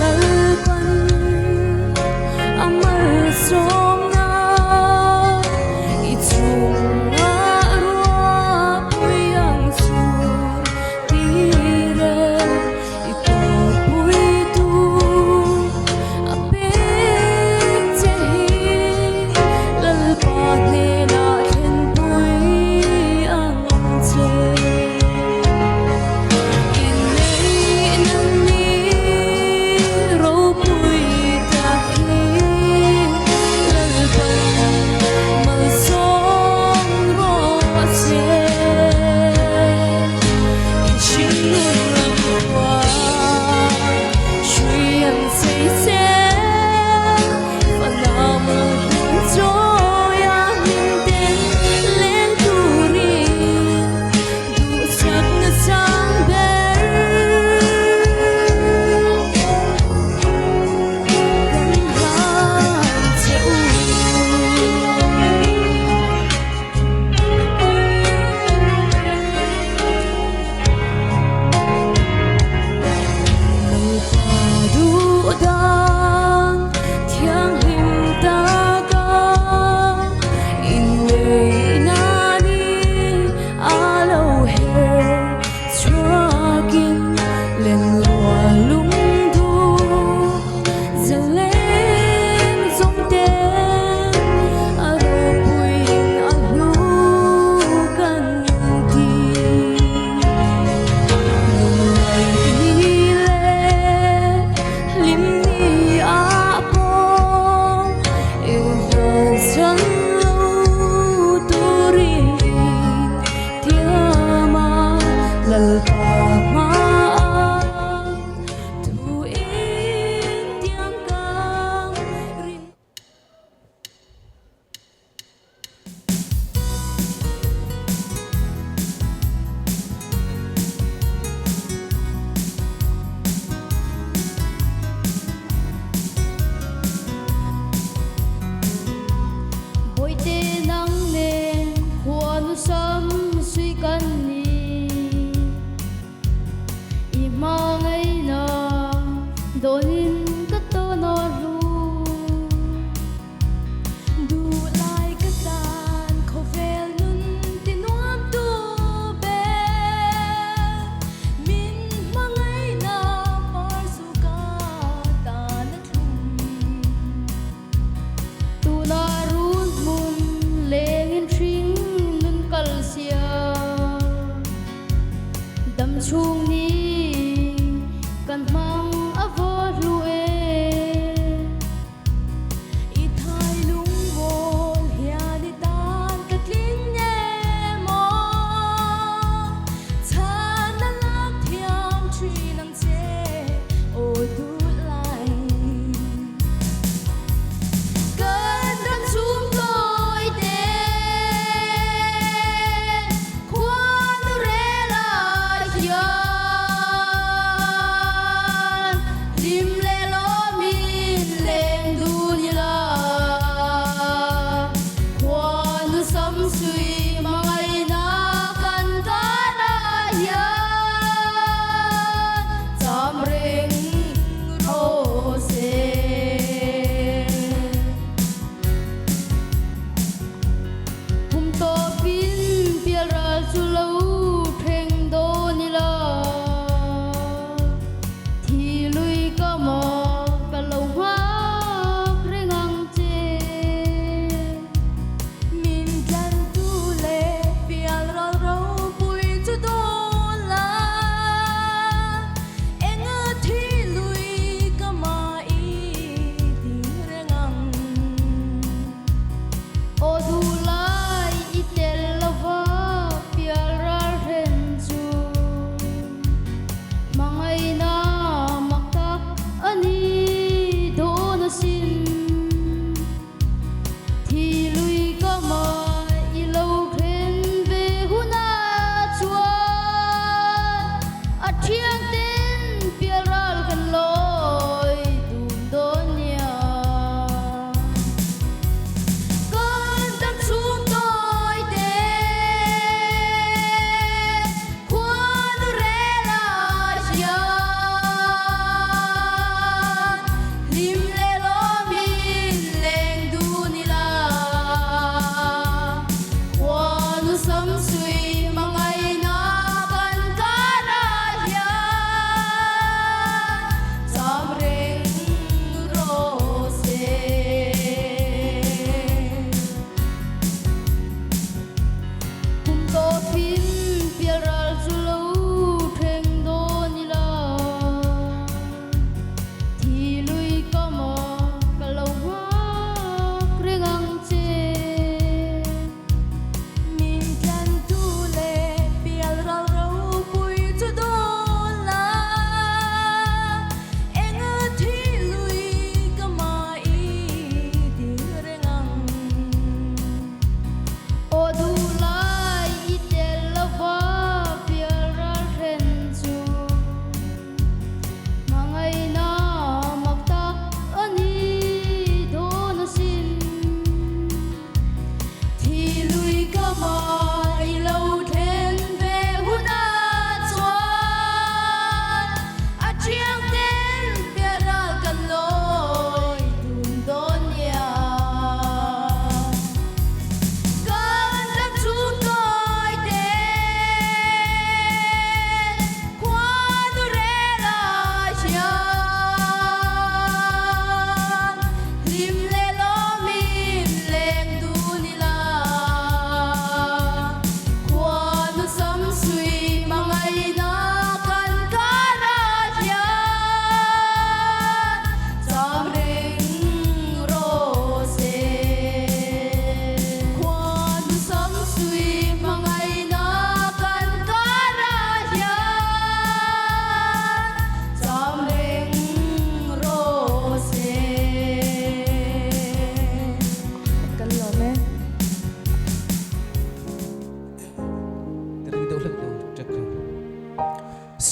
Lalpan a malsawmna i chungah ruahpui ang sur tire, i kawppuitu a pek che hi Lalpa hnenah thlenpui ang che. Inneina ni ropui tak hi Lalpan malsawm rawh se. Inching lam khua hruiin sei se. Fanam hmun chawia min ten leng turin, duhsakna sang ber kan hlan che u. Lalpa duh dan thianghlim taka inneina ni a lo her chhuakin, lenrual lungduh zalen zawngte a ropuiin a hlu kan ti. Lungngai ni le hlim ni a pawm inhlansan lo turin, tiama Lalpa hmaa thu in tiang kang rin. Bawihte, nang nen khuanu sam sui kan ni. I hmangaina dawnin ka tawn a hlu. Duh lai ka tlan khawvel nun ti nuamtu ber. Min hmangaina par suka tan a thlum. Tuna run hmun lengin hring nun kal sia. Dam chhung ni kan hmang a vaw hlu e. I thailung mawl hian i tan ka tling em aw. Chhan a lak thiam ṭhin ang che, aw duh lai. Kan dam chhung tawite khuanu rel a hian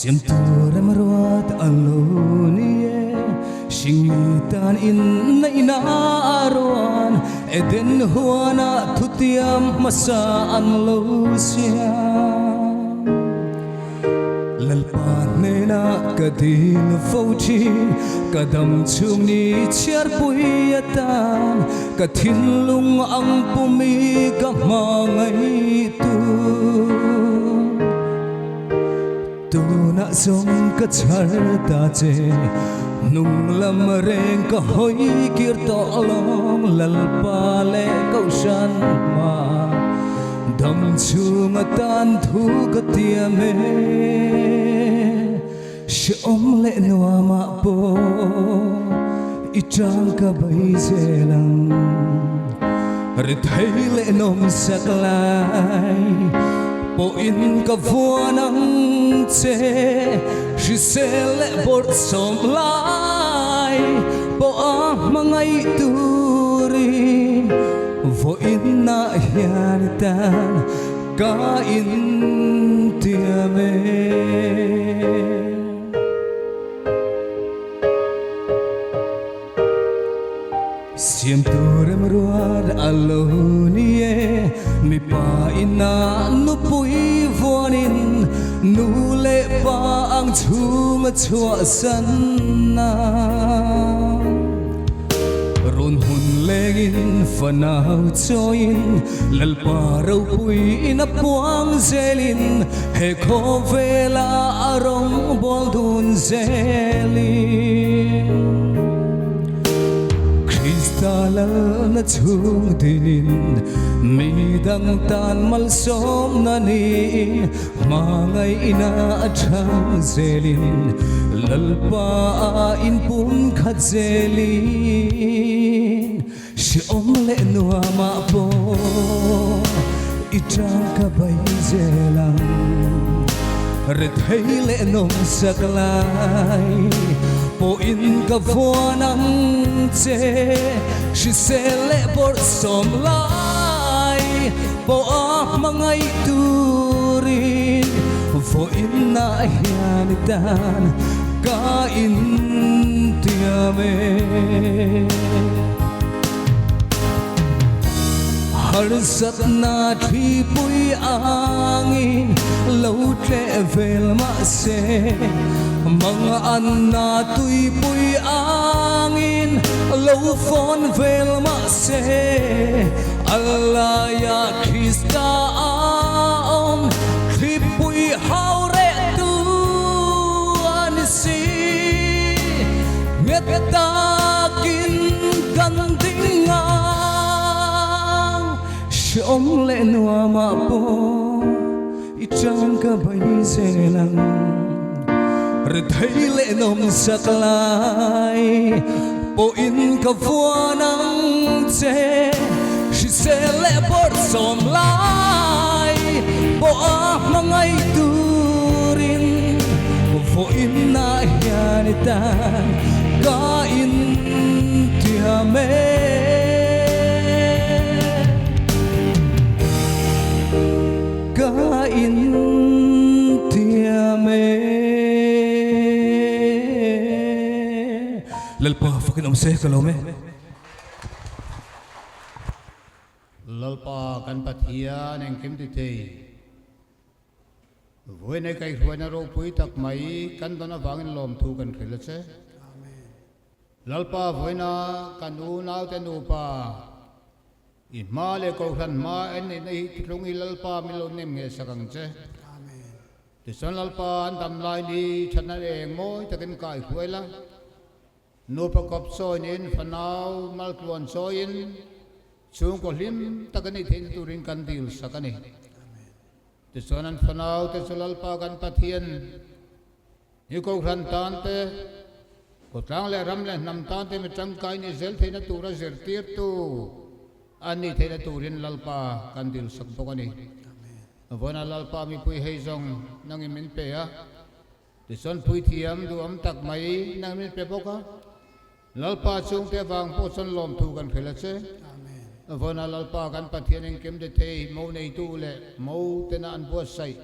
Siamtu remruat a lo ni e, hringmi tan inneina a ruan, Eden huana thutiam hmasa an lo siam. Lalpa hnena ka dil fo ṭhin, ka dam chhung ni chhiarpui a tan, ka thinlung ang pum i ka hmangaihtu. Tuna zong ka char ta che, hnung lam reng ka hoi kir tawh lawm, Lalpa le kohran hma dam chunga tan thu ka tiam e. Hreawm le nuama po i chang ka bai zel ang. Rethei le nawmsak lai po in ka vuan ang che, hrisel le bawrhsawm lai po a hmangai turin, vawiina hian tan ka intiam e. Siamtu remruat a lo ni e, mipa ina nupui vuanin, nu le pa ang chhunga chhuahsanna. Run hun lengin fanau chawiin, Lalpa ropui ina puang zelin, he khawvela a rawngbawl dun zelin, Krista lalna chhung dingin, mi dang tan malsawmna niin, hmangaihna a ṭhang zelin, Lalpa a inpumkhat zelin, hreawm le nuama po i chang ka bai zel ang. Rethei le nawmsak lai po in ka vuan ang che, hrisel le bawrhsawm lai po a hmangai turin, vawiina hian tan ka intiam e. Harsatna thlipui angin lo tleh vel mah se, manganna tuipui angin lo fawn vel mah se, a laia Krista a awm thlipui hau rehtu a ni si. Nghet takin kan ding ang, hreawm le nuama po i chang ka bai zel ang. Rethei le nawmsak lai po in ka vuan ang che, hrisel le bawrhsawm lai po a hmangai turin, vawiina hian tan ka intiam e. Ka intiam e. Lalpa fakin awm se ka lawm e. Lalpa kan Pathian engkim ti thei. Vawiina kaihruaina ropui tak mai kan dawn avangin lawmthu kan hril a che. Amen. Lalpa, vawiina kan unaute nupa, i hma le kohran hma an ni na hi thutlung hi Lalpa min lo nem ngei sak ang che. Amen. Tichuan Lalpa, an dam lai ni ṭhat nan eng mawi takin kaihruai la. Nupa kawp chawinin, fanau maltluan chawiin, chhungkaw hlim tak a ni theina turin kan dil sak a ni. Tichuan an fanaute chu Lalpa kan Pathian, hi kohran tan te, khawtlang le ram le hnam tan te mi ṭangkai ni zel theina tura zirtirtu an ni theina turin Lalpa kan dil sak bawk a ni. Vawiina Lalpa, mipui hei zawng nangin min pe a. Tichuan puithiam duhawm tak mai nangin min pe bawk a. Lalpa, chungte vang pawh chuan lawmthu kan hril a che. Amen. Vawiina Lalpa kan Pathian engkim ti thei, mo neitu le mo tena an buatsaih